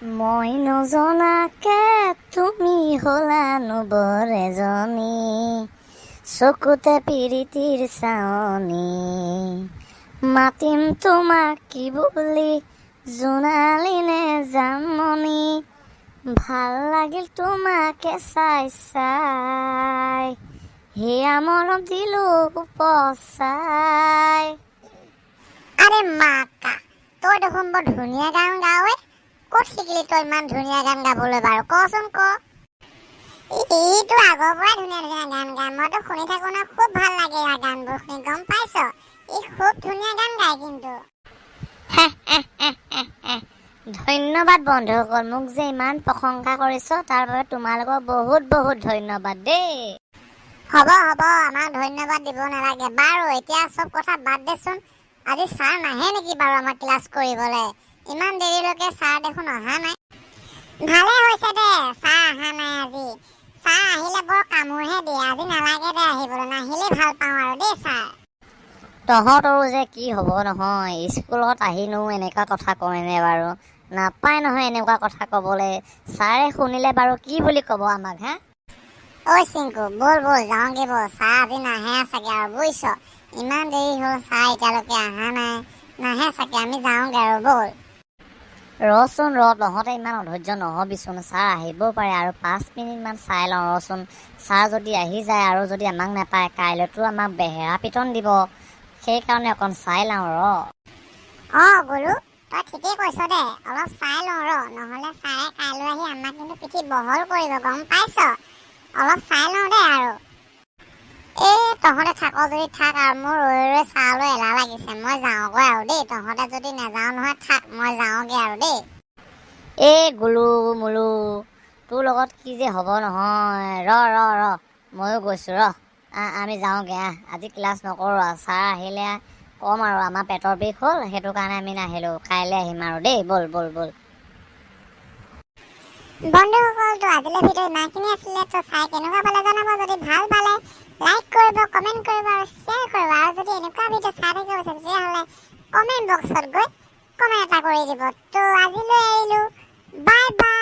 মই নজনাকে তুমি হলানো বৰ এজনী, চকুতে পিৰিতিৰ চাৱনি। মাতিম তোমাক কি বুলি, জোনালী নে জানমণি? ভাল লাগিল তোমাকে চাই চাই, হিয়া মৰম দিলো উপচাই। আৰে মাকা, তই দেখোন বৰ ধুনীয়া গান গাৱে। ক'ত শিকিলি তই ইমান ধুনীয়া গান গাবলৈ বাৰু? কচোন ক। ইটো আগৰ পৰাই ধুনীয়া ধুনীয়া গান গায়। মইতো শুনি থাকো ন, খুব ভাল লাগে ইয়াৰ গানবোৰ শুনি, গম পাইছ? ই খুব ধুনীয়া গান গায় কিন্তু। ধন্যবাদ বন্ধুসকল, মোক যে ইমান প্ৰশংসা কৰিছ তাৰ বাবে তোমালোকক বহুত বহুত ধন্যবাদ দেই। হ'ব হ'ব, আমাক ধন্যবাদ দিব নালাগে। বাৰু, এতিয়া চব কথা বাদ দেচোন। আজি ছাৰ নাহে নেকি বাৰু আমাৰ ক্লাছ কৰিবলৈ? ইমান দেৰিলৈকে ছাৰ দেখোন অহা নাই। ভালে হৈছে দে ছাৰ অহা নাই আজি। ছাৰ আহিলে বৰ কামোৰহে দিয়ে। আজি নালাগে দে আহিবলৈ, নাহিলেই ভাল পাওঁ আৰু দেই ছাৰ। তহঁতৰো যে কি হ'ব নহয়, স্কুলত আহিনো এনেকুৱা কথা কয়নে বাৰু? নাপায় নহয় এনেকুৱা কথা ক'বলৈ। ছাৰে শুনিলে বাৰু কি বুলি ক'ব আমাক হা? ঐ চিংকু, ব'ল ব'ল, যাওঁগে ব'ল। ছাৰ আজি নাহে চাগে আৰু, বুজিছ? ইমান দেৰি হ'ল, ছাৰ এতিয়ালৈকে অহা নাই। নাহে চাগে, আমি যাওঁগে আৰু, ব'ল। ৰচোন ৰ, তহঁতে ইমান অধৈৰ্য নহবিচোন। ছাৰ আহিবও পাৰে আৰু 5 মিনিটমান চাই লওঁ ৰচোন। ছাৰ যদি আহি যায় আৰু যদি আমাক নাপায়, কাইলৈতো আমাক বেহেৰা পিটন দিব। সেইকাৰণে অকণ চাই লওঁ ৰ। অঁ গুৰু, তই ঠিকেই কৈছ দে। অলপ চাই লওঁ ৰ, নহ'লে ছাৰে কাইলৈ আহি আমাক কিন্তু পিঠি বহল কৰিব, গম পাইছ? অলপ চাই লওঁ দে আৰু। এই তহঁতে থাক যদি থাক আৰু, মোৰ ৰৈ ৰৈ চাবলৈ এলাহ লাগিছে। মই যাওঁগৈ আৰু দেই। তহঁতে যদি নাযাওঁ নহয় থাক, মই যাওঁগৈ আৰু দেই। এই গুলু মুলু, তোৰ লগত কি যে হ'ব নহয়। ৰ ৰ ৰ, ময়ো গৈছোঁ ৰ। আহ, আমি যাওঁগে আহ। আজি ক্লাছ নকৰোঁ আৰু। ছাৰ আহিলে ক'ম আৰু আমাৰ পেটৰ বিষ হ'ল, সেইটো কাৰণে আমি নাহিলোঁ। কাইলৈ আহিম আৰু দেই। ব'ল ব'ল ব'ল। বন্ধুসকল, তো আজিলৈ ভিডিঅ' ইমানখিনি আছিলে। তো চাই কেনেকুৱা পালে জনাব। যদি ভাল পালে লাইক কৰিব, কমেণ্ট কৰিব আৰু শ্বেয়াৰ কৰিব। আৰু যদি এনেকুৱা ভিডিঅ' চাই থাকিব বিচাৰে, তেতিয়াহ'লে কমেণ্ট বক্সত গৈ কমেণ্ট এটা কৰি দিব। তো আজিলৈ এৰিলোঁ, বাই বাই।